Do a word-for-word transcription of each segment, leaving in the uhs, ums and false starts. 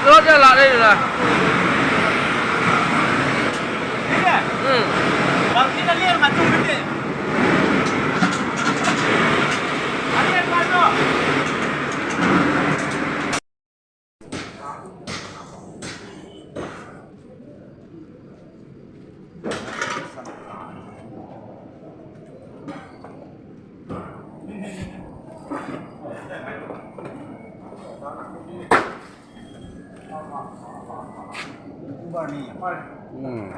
Lo dia la dei la. Hmm. Hmm.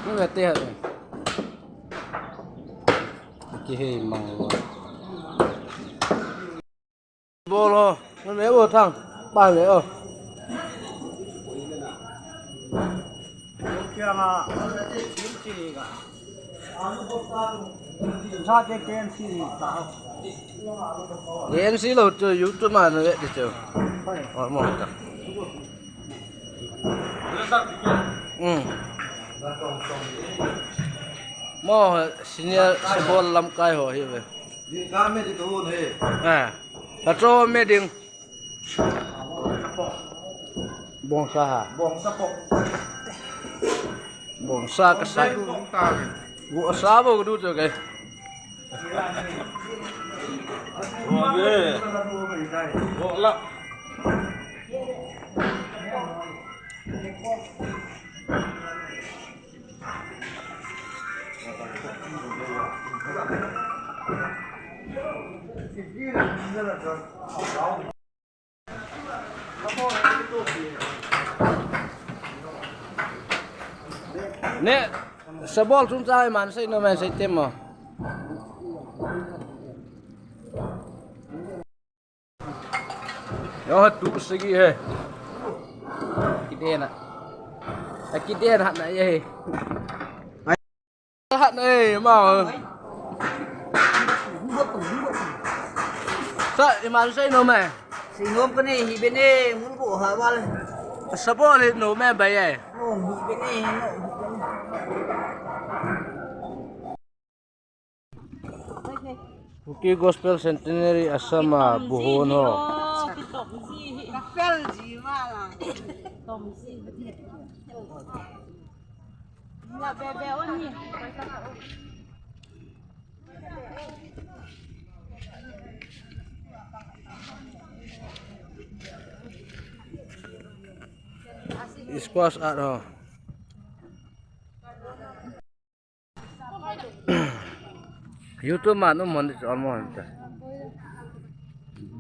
Ni ve te ha. Kihei mang lo. Bol ho, na me bo thang, pa me o. Kya nga, K N C ka. Sa te K N C ni ta. K N C lo to YouTube ma na ve te cho. O mo ta. Hmm. Mo senior Sabol lamkai ho hi ve. Ding ka me di tu ne. Ah. Ka cho me ding. Bongsa ha. Bongsa pok. Bongsa ka sai. Bongsa pok. Bongsa bo du cho ke. Wa ne. Wa la. Ne, Sabol chungchang iman sei nom e, sei tem mo. Yo, tu sigi he. Kiden a. A kiden hat na ye he. Hat na ye, ma. Sa, iman sei nom e. Sei nom ka ne, hi be ne, mun bo ha wal. Sabol hi nom e, ba ye. Nom hi be ne, nom. Kuki Gospel Centenary Assam a buhon ho. Squash art ho. YouTube ma no mon is almost.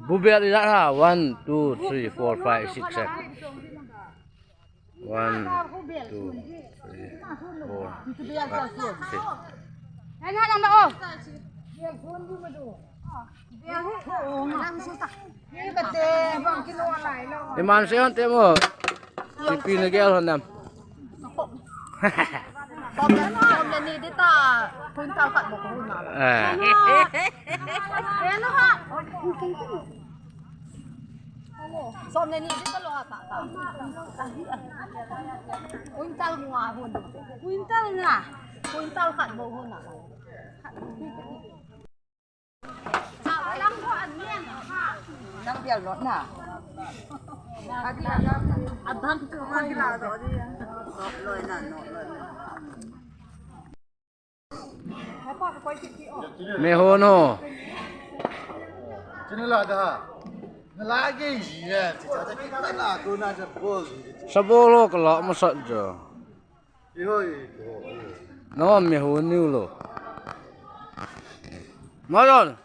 Bubel ila ha, one, two, three, four, five, six, seven. One, two, three, four, five, six. Iman sei hon te mo. Ipi na gel hon nam. Som le ni di ta, quintal khat bou ka hun na. Eh. Ano ha? Som le ni di ta lo ha ta ta. Quintal nga hun. Quintal nga. Quintal khat bou hun na. Nang bial not na. Adi adi. Abang ko man la do di. Loi na, no, loi na. Me hon ho. Chini la da. Na la ge ji ne. Cha cha ki la ko na cha bol. Sabol ho ka la ma sat jo. Nang me hon niu lo. Mayon.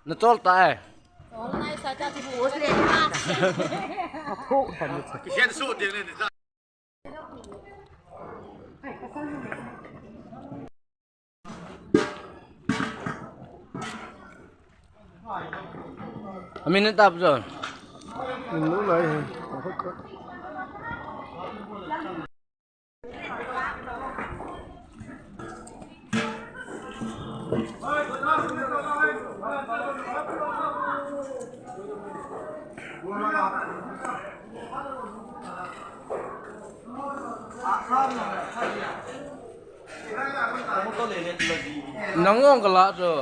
Na chol ta e. Amin ni tap jo. Min lu lai he. Nang ong ka la chu.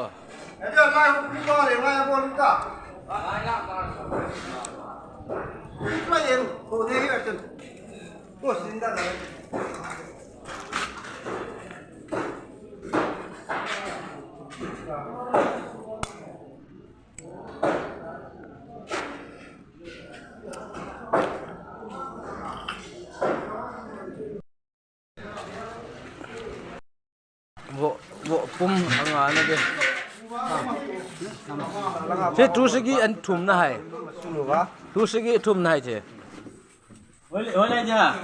Vo, vo pum anga na de. Che tu sagi an thum na hai. Tu sagi thum na hai che. Ole, ole ja.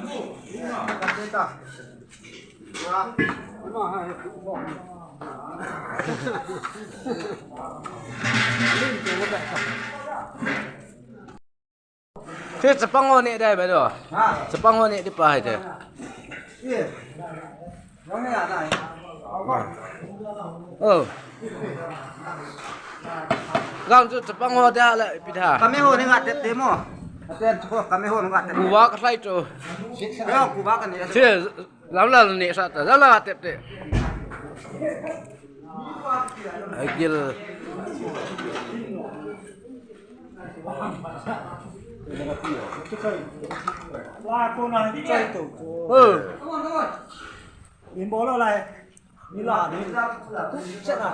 Che chapang ho ne dai ba do. Ha? Chapang ho ne di pa hai te. Ye. Wang ya dai. Oh. Gang chu chapang ho da la pi tha. Kame ho ni nga tep te mo. Aten chu kame ho ni nga tep. Kuva ka sai chu. Yo, kuva ka ni. Che lam la ne sa ta. La la tep te. Agil. Wa ko na ni chai to. Oh. In bolo lai. Ni la ni. Tu che na.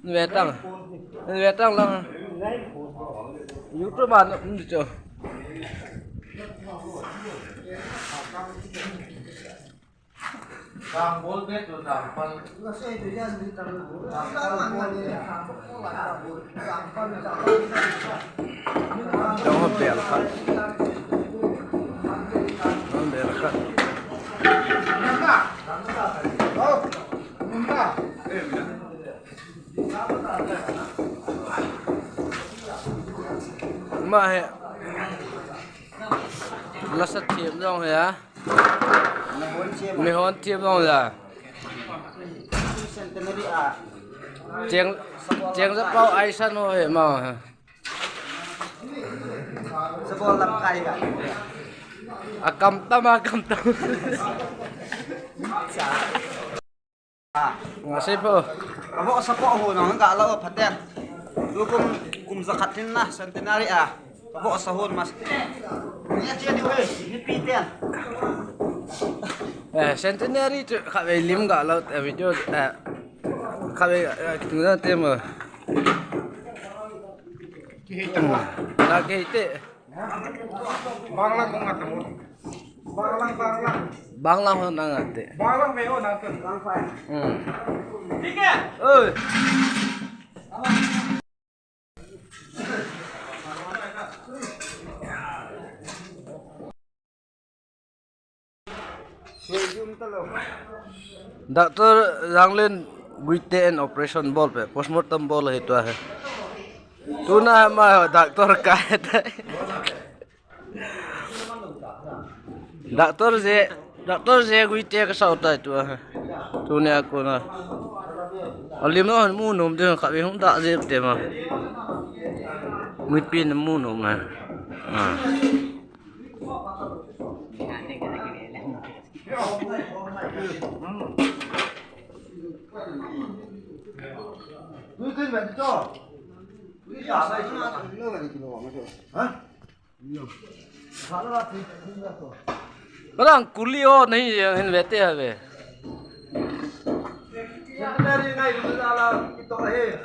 Ni ve tang. Ni ve tang lang. YouTube an ni cho. Dang bol bet tu dang pal. Dang bol bet. Dang bel khat. Dang bel khat. Ma he. Lasa thiam jong he a. Mi hon thiam jong la. Cheng, cheng ja pau ai san ho he ma. Sabol lam kai ga. A kam tam, a kam tam. Sa. Ah. Nga sei po. Ka vo sa po ho nang ga la o phaten. Tu kum, kum ja khat tin na centenary a. Ka vo sa hon mas. Ni a che di we, ni pi ten. Eh, centenary chu kha ve lim ga la, eh, video, eh, kha ve, eh, kitung da te mo. Na ke te. Banglang kong ate mo. Banglang, banglang. Banglang ho nang ate. Banglang ve ho nang ate. Bang fai. Hmm. Thik hai. Oi. Doctor Janglen Guite in operation bol pe, postmortem bol ahi tua hi. Tuna ma doctor kai tai. Doctor je, Doctor je Guite ka sao tai tua hi. Tuni a kona. Alim na mu nom de kha ve hung da je te ma. Guite na mu nom ma. Ah. Parang kuli ho nahi hin vete have.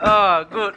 Ah, good.